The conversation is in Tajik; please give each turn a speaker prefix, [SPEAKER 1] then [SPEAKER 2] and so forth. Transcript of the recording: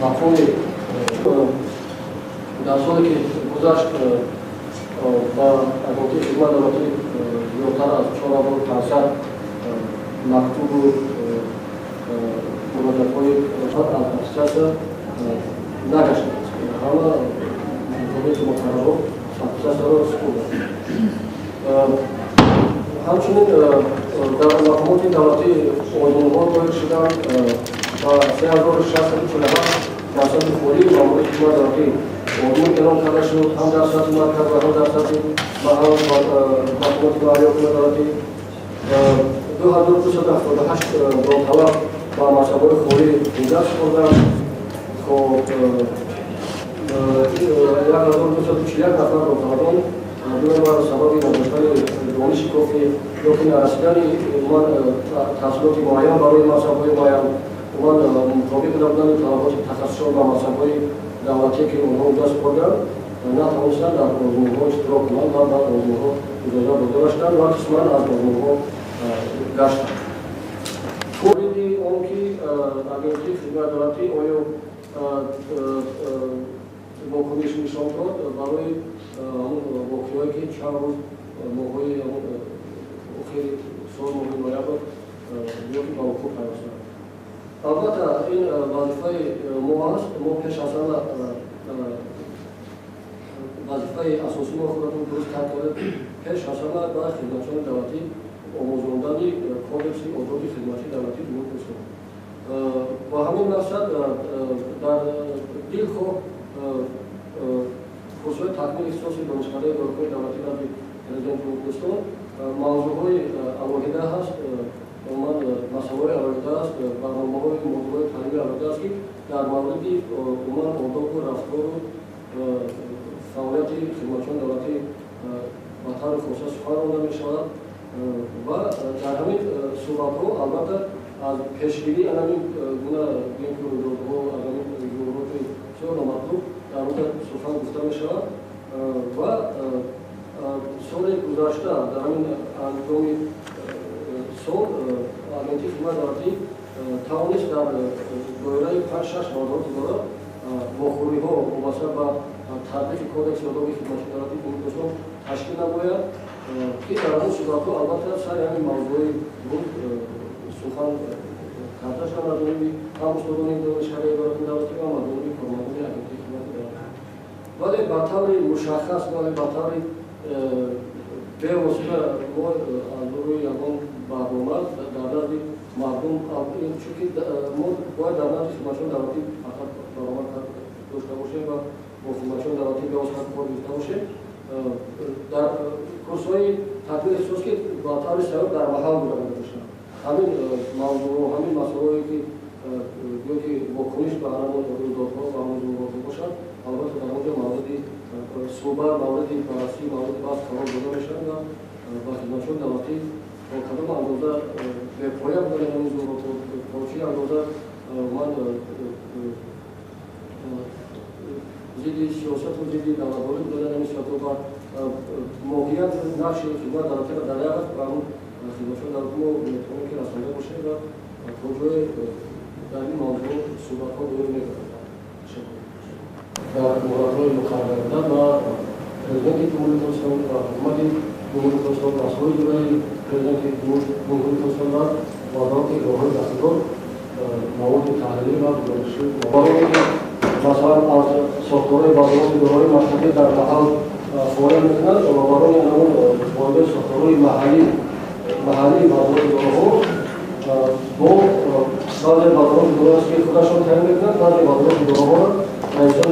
[SPEAKER 1] Мақоми дар соле, ки гузашт, ба Агентии хизмати давлатӣ зиёдтар аз 4500 мактубу муроҷиатҳои аз ассотсиатсия нагаштааст. Ҳама мутобиқи муқаррарот ассотсиатсияро супурданд. Ҳамчунин дар мақомоти давлатӣ озмунҳо доир шуданд ва 3647 мансаби холии мамурии хизмати давлатӣ озмун эълон карда шуд, ҳам дар сатҳи марказ ва ҳам дар сатҳи маҳал, мақомоти маҳаллии ҳокимияти давлатӣ. 2278 довталаб ба мансабҳои холӣ ҳуҷҷат супурданд. Хоб, 1241 нафар довталабон бинобар сабаби надоштани дониши кофӣ ё ки нарасидани таҳсилоти муайян барои мансабҳои муайян, умуман мутобиқ набудани талаботи тахассусшон ба мансабҳои давлатие, ки онҳо ҳуҷҷат супурданд, натавонистанд дар озмунҳо иштирок кунанд ва ба озмунҳо иҷоза дода нашуданд ва қисман аз озмунҳо гаштанд. Мавриди он ки Агентии хизмати давлатӣ оё вокуниш нишон дод барои ҳамун воқеаҳое, ки чанд рӯз, моҳҳои охири сол, моҳи ноябр ё ки ба вуқӯъ пайвастанд, албатта, ин вазифаи мо аст. Мо пеш аз ҳама вазифаи асосии мо, худатон дуруст қайд кардед, пеш аз ҳама ба хизматчиёни давлатӣ омӯзондани Кодекси одоби хизматчии давлатии Ҷумҳурии Тоҷикистон. Бо ҳамин мақсад дар дилхоҳ курсҳои такмили ихтисоси Донишкадаи идоракунии давлатӣ назди Президенти Ҷумҳурии Тоҷикистон мавзӯъҳои алоҳида ҳаст, умуман масъалаҳои алоҳида аст, барномаҳои мавзӯъҳои таълимии алоҳида аст, ки дар мавриди умуман одобу рафтору фаъолияти хизматчиёни давлатӣ ба таври хоса сухан ронда мешавад. Ва дар ҳамин суҳбатҳо, албатта, аз пешгирии ҳамин гуна рӯйдодҳо, аз ҳамин зуҳуроти бисёр номатлуб дар он сухан гуфта мешавад. Ва соли гузашта, дар ҳамин анҷоми сол, Агентии хизмати давлатӣ тавонист дар доираи панҷ шаш вазорати идора вохӯриҳо вобаста ба татбиқи Кодекси одоби хизматчии давлатии Ҷумҳурии Тоҷикистон ташкил намояд, ки дар он суҳбатҳо, албатта, сари ҳамин мавзӯи буд сухан карда шуданд аз ҷониби ҳам устодони Донишкадаи идоракунии давлатӣ ва ҳам аз ҷониби кормандони Агентии хизмати давлатӣ. Вале ба таври мушаххас, вале ба таври бевосита мо аз рӯи ягон барнома дар назди мардум, чунки мо бояд дар назди хизматчиёни давлатӣ фақат баромад дошта бошем ва бо хизматчиёни давлатӣ бевосита кор гирифта бошем, дар курсҳои такмили ихтисос, ки ба таври сайёр дар маҳал гузаронида мешаванд, ҳамин мавзӯъҳо, ҳамин масъалаҳое, ки ё ки вокуниш ба ҳамон рӯйдодҳо ва ҳамон зуҳуротҳо бошад, албатта, дар он ҷо мавриди суҳбат, мавриди баррасӣ, мавриди баҳс қарор дода мешаванд ва ба хизматчиёни давлатӣ то кадом андоза бепоя будани ҳамин зуҳуротҳо, то чӣ андоза ман зидди сиёсату зидди давлатдорӣ будани ҳамин сиёсатҳо ва моҳият, нақши хизмати давлатиро дар як вақт ба ҳамон хизматчиёни давлатӣ мо метавонем, ки расонда бошем ва то ҷое дар ин мавзӯъ суҳбатҳо доир мегардад. Дар муҳлатҳои муқаррарбуда ба Президенти Ҷумҳурии Тоҷикистон ва Ҳукумати Ҷумҳурии Тоҷикистон, дастгоҳи иҷроии Президенти Ҷумҳурии Тоҷикистон ва вазорати идораҳои дахлдор маводи таҳрирӣ ва гузоришӣ барои, масалан, аз сохторҳои вазорати идораҳои марказӣ дар маҳал фаъолият мекунанд, роҳбарони ҳамон воҳидҳои сохторҳои маҳаллии вазорати идораҳо бо баъзе вазорати идораҳост, ки худашон таъин мекунанд, баъзе вазорати идораҳоро раисони